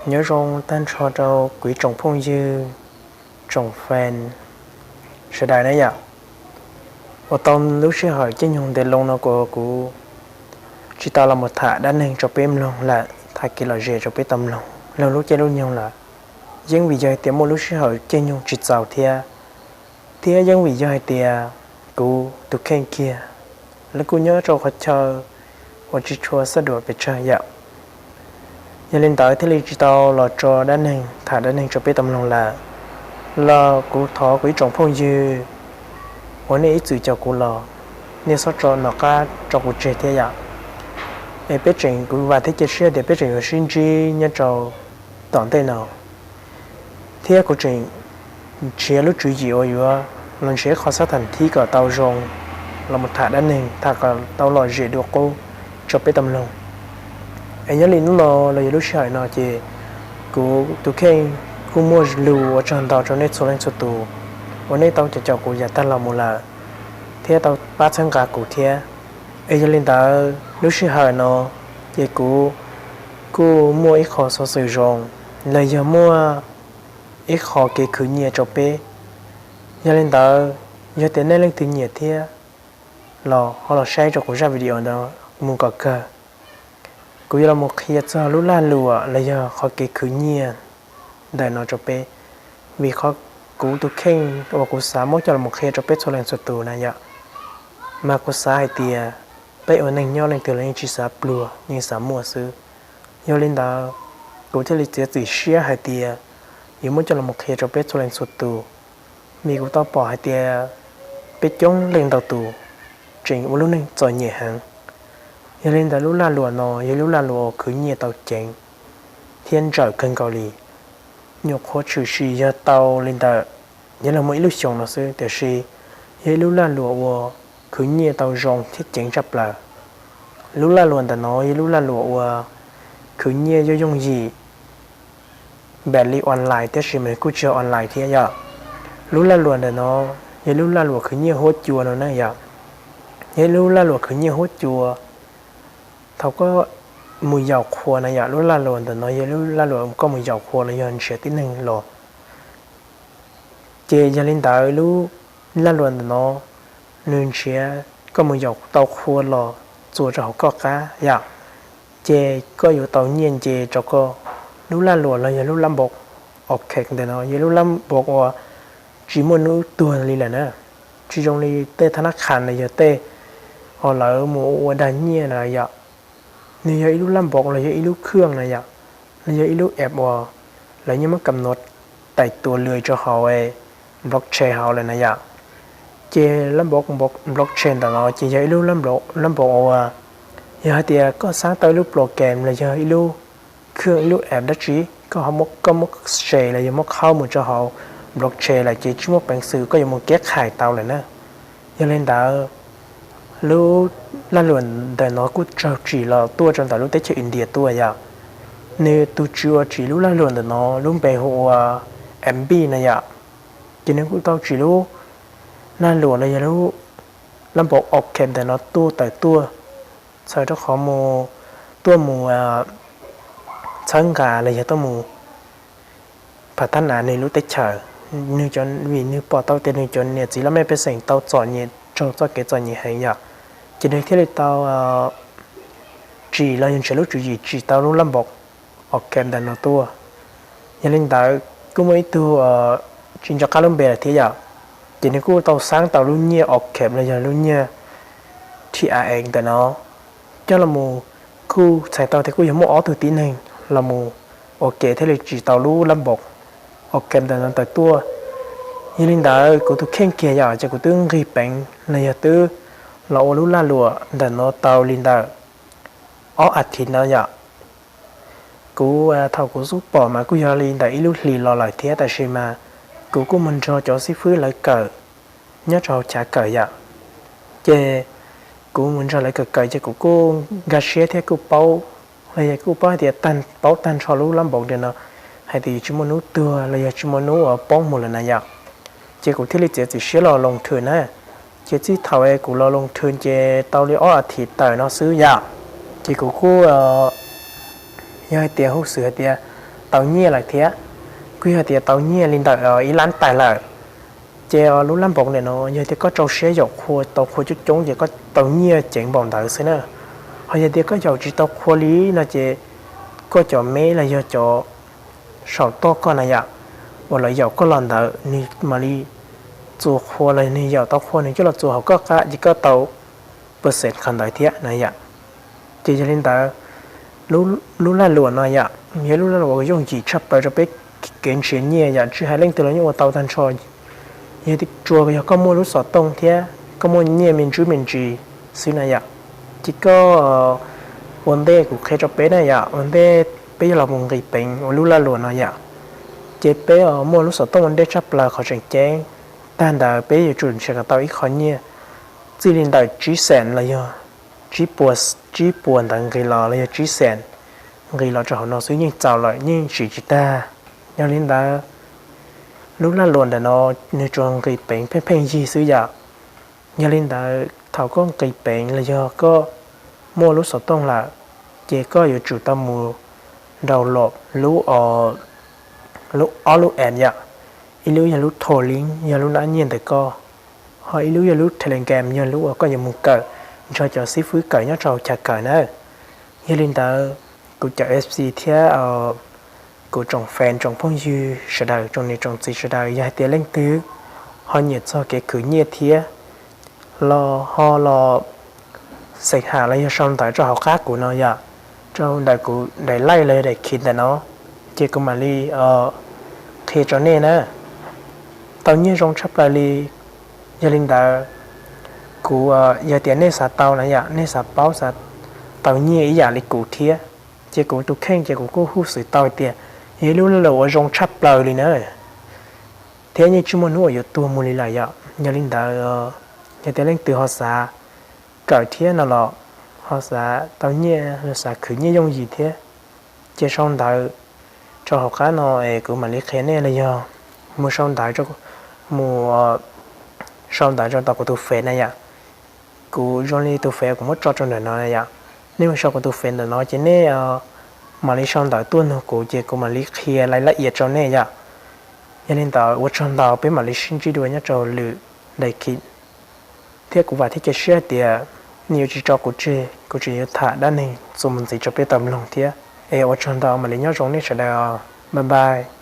Nyob zoo tag nrho rau kuv ib tsoom phooj ywg, tsoom fan sawv daws na yom. Ua tau lub sij hawm caij nyoog ntev loo no kuv, kuv tsis tau los mus tham dab neeg rau peb mloog lawm, tham kev lom zem rau peb tau mloog lub caij lub nyoog lawm. Yeej vim yog hais tias muaj lub sij hawm caij nyoog tsis txaus thiab, thiab yeej vim yog hais tias kuv tus kheej kiag los kuj nyob rau qhov chaw uas tsis tshua sab duam pes tsawg yom. Yog li ntawd thiaj li tsis tau los tso dab neeg, tham dab neeg rau peb tau mloog lawm. Los kuv thov kuv ib tsoom phooj ywg uas nej ib txwm caum kuv los, nej txhob tso, nov qab tso kuv tseg thiab yom. Es peb tseem, kuv vam thiab cia siab tias peb tseem yuav sib ntsib nyob rau tom ntej no, thiab kuv tseem nrhiav lub tswv yim uas yuav los nrhiav qhov xab tham thib kom tau zoo, los mus tham dab neeg tham kom tau lom zem dua qub rau peb tau mloog. Es nyob li hnub no los yog lub sij hawm no ces kuv tus kheej kuj muaj lus ua tsaug ntau rau nej txhua leej txhua tus uas nej tau caum kuv yav tag los mus lawm, thiab tau pab txhawb nqa kuv thiab. Es yog li ntawd lub sij hawm no ces kuv kuj muaj ib qho xov xwm zoo los yog muaj ib qho kev khwv nyiaj rau peb. Yog li ntawd, yog tias nej leej twg nyiam thiab los ho los saib rau kuv zaj video ntawd mus kom kawg. Kuv yuav los mus qhia txog lub lag luam los yog qhov kev khwv nyiaj ntawm no rau peb, vim qhov kuv tus kheej uas kuv xav muab coj los qhia rau peb txhua leej txhua tus na yom. Mas kuv xav hais tias peb ua neej nyob leej twg los yeej tsis xav pluag, yeej xav muaj xwb. Yog li ntawd, kuv thiaj li txiav txim siab hais tias yuav muab coj los qhia rau peb txhua leej txhua tus, vim kuv tau pom hais tias peb coob leej ntau tus tseem ua lub neej txom nyem heev. Yog li ntawd lub lag luam no yog lub lag luam uas khwv nyiaj tau ceev thiab ntsawm kawg nkaus li. Nyuam qhuav tshwm sim yog tau li ntawm, yog los muaj ib lub xyoos no xwb, tiam sis yog ib lub lag luam uas khwv nyiaj tau zoo thiab ceev tshaj plaws. Lub lag luam ntawm no yog lub lag luam uas khwv nyiaj yooj yooj yim npaum li online, tab sis mas kuj tsis yog online thiab yom. Lub lag luam ntawm no yog lub lag luam khwv nyiaj huab cua no na yom. Yog lub lag luam khwv nyiaj huab cua thaum koj mus yaum qhua na yom. Lub lag luam ntawm no yog lub lag luam koj mus yaum qhua los yog nrhiav tib neeg los. Ces yog li ntawd lub lag luam ntawm no nws nrhiav koj mus yaum tau qhua los txuas rau hauv koj qab yom, ces koj yuav tau nyiaj nce rau koj. Lub lag luam los yog lub lab npaum, ok, ntawm no yog lub lab npaum uas tsis muaj hnub tuag li lawm na. Tsis zoo li tej thab nab khas los yog tej uas lawv mus ua ua dag nyiaj na yom. Nws yog ib lub lab npaum los yog ib lub khwj na yom, los yog ib lub app uas lawv yeej muab kam nuav tais tuas lwm rau hauv blockchain hauv lawm na yom. Ces lab npaum blockchain ntawm no ces yog ib lub lab npaum uas yog hais tias koj xaab tau ib lub program los yog ib lub khwj, ib lub app dab tsi, koj muab, koj muab share los yog muab qhaub mus rau hauv blockchain lawm ces tsis muaj peev xwm koj yuav mus keb qhais tau lawm na. Yog li ntawd, lub lag luam ntawm no kuj raug tsim los tuaj rau ntawm lub teb chaws India tuaj yom. Nws tus tswv uas tsim lub lag luam ntawm no lub npe hu ua Ambi na yom. Ces nws kuj tau tsim lub lag luam los yog lub lab npaum ok ntawm no tuaj tawm tuaj, txhawm rau qhov mus, tuaj mus txhawb nqa los yog tuaj mus phav thab nas nws lub teb chaws. Nws, vim nws pom tau tias nws cov niam txiv laj mej pej xeem tau txom nyem, raug txoj kev txom nyem heev yom, ces nws thiaj li tau tsim los yog nrhiav lub tswv yim tsim tau lub lab npaum ok ntawm no tuaj. Yog li ntawd kuj muaj ib tug, tsis nco qab lub npe lawm thiab yom, ces nws kuj tau xaab tau lub nyiaj ok los yog lub nyiaj T R X ntawm no coj los mus, kuj txhais tau tias kuj yog muaj ob tug tib neeg los mus ua ke thiaj li tsim tau lub lab npaum ok ntawm no tawm tuaj. Yog li ntawd kuv tus kheej kiag yom, ces kuv twb nqis peev los yog twb los ua lub lag luam ntawm no tau li ntawm ob as thiv no yom. Kuv, thaum kuv xub pom mas kuj yog li ntawm ib lub hlis los lawm thiab, tab sis mas kuv kuj mus nrog cov xib fwb lawv kawm nyob rau hauv chav kawm yom. Ces kuv mus nrog lawv kawm kawm ces kuv kuj nkag siab thiab kuj paub, los yog kuj paub hais tias, paub tag nrho lub lab npaum ntawm no hais tias yuav tsis muaj hnub tuag los yog tsis muaj hnub uas poob mus lawm na yom. Ces kuv thiaj li txiav txim siab los loos thwm na. Ces txij thaum kuv los loos thwm ces tau li ob as thiv tawm no xwb yom. Ces kuv kuj, yog hais tias huj xwm hais tias tau nyiaj lawm thiab. Kuj yog tias tau nyiaj li ntawm ib lab tais lawm. Ces lub laj npoov ntawm no yog tias koj rau siab yaum qhua tau qhua coob coob ces koj tau nyiaj ceev npaum ntawd xwb na. Ho yog tias koj yaum tsis tau qhua li no ces koj cov meb los yog cov saum toj koj na yom, uas lawv yaum koj los ntawd nws mam li txuas qhua los nws yaum tau qhua nws coj los txuas hauv koj qab ces koj tau percent qhov ntawd thiab na yom. Ces yog li ntawd, lub lag luam no yom, yog lub lag luam uas yooj yim tshaj plaws rau peb kev nrhiav nyiaj yom, tsis hais leej twg los yeej ua tau tag nrho. Yog tsuas yog koj muaj lub xov tooj thiab koj muaj nyiaj me ntsis me ntsis xwb na yom. Ces koj, ua ntej kuv qhia rau peb na yom, ua ntej peb yuav los mus nqis peev ua lub lag luam no yom. Ces peb muaj lub xov tooj ua ntej tshaj plaws qhov tseem ceeb. Tag ntawd peb yuav tsum nrhiav kom tau ib qho nyiaj txij li ntawm tsib xees los yog tsib puas, tsib puas ntawd nqis los los yog tsib xees nqis los rau hauv no xwb yeej txaus lawm, yeej siv tsis tag. Yog li ntawd, lub lag luam ntawm no nws tsuas nqis peev pheej pheej yig xwb yom. Yog li ntawd thaum koj nqis peev los yog koj muaj lub xov tooj lawm, ces koj yuav tsum tau mus download lub, lub ob lub app yom. Ib lub yog lub Tourlink yog lub nab nyiaj ntawm koj, ho ib lub yog lub Telegram yog lub uas koj yuav mus kawm nrog cov xib fwb kawm nyob rau chav kawm na. Yog li ntawd, kuv cov F C thiab kuv tsoom fans tsoom phooj ywg sawv daws, tsoom niam tsoom txiv sawv daws, yog hais tias leej twg ho nyiam txog kev khwv nyiaj thiab los ho los xeem ham los yog sau ntawv rau hauv qab kuv no yom, rau ntawm kuv daim live los yog daim khiv ntawm no, ces kuv mam li qhia rau nej na. Tau nyiaj zoo tshaj plaws li. Yog li ntawd, kuv, yog tias nej xav tau na yom, nej xav paub xav tau nyiaj ib yam li kuv thiab, ces kuv tus kheej ces kuv kuj hu xwm tau tias yog ib lub lag luam uas zoo tshaj plaws li na, thiab yeej tsis muaj hnub uas yuav tuag mus li lawm yom. Yog li ntawd, yog tias leej twg ho xav kawm thiab no los ho xav tau nyiaj los xav khwv nyiaj yooj yim thiab, ces sau ntawv rau hauv qab no es kuv mam li qhia nej los yog mus sau ntawv, mus sau ntawv rau tom kuv tus Face na yom. Kuv zoo li tus Face kuv muab tso rau ntawm no yom. Nej mus sau kuv tus Face ntawm no ces nej mam li sau ntawv tuaj nug kuv ces kuv mam li qhia lais laj ias rau nej yom. Yog li ntawd ua tsaug ntau, peb mam li sib ntsib dua nyob rau lwm daim khiv. Thiab kuv vam thiab cia siab hais tias nej yuav tsis tso kuv tseg, kuv tseem yuav tham dab neeg txuas mus ntxiv rau peb tau mloog thiab. Es ua tsaug ntau, mam li nyob zoo nej sawv daws. Bye bye.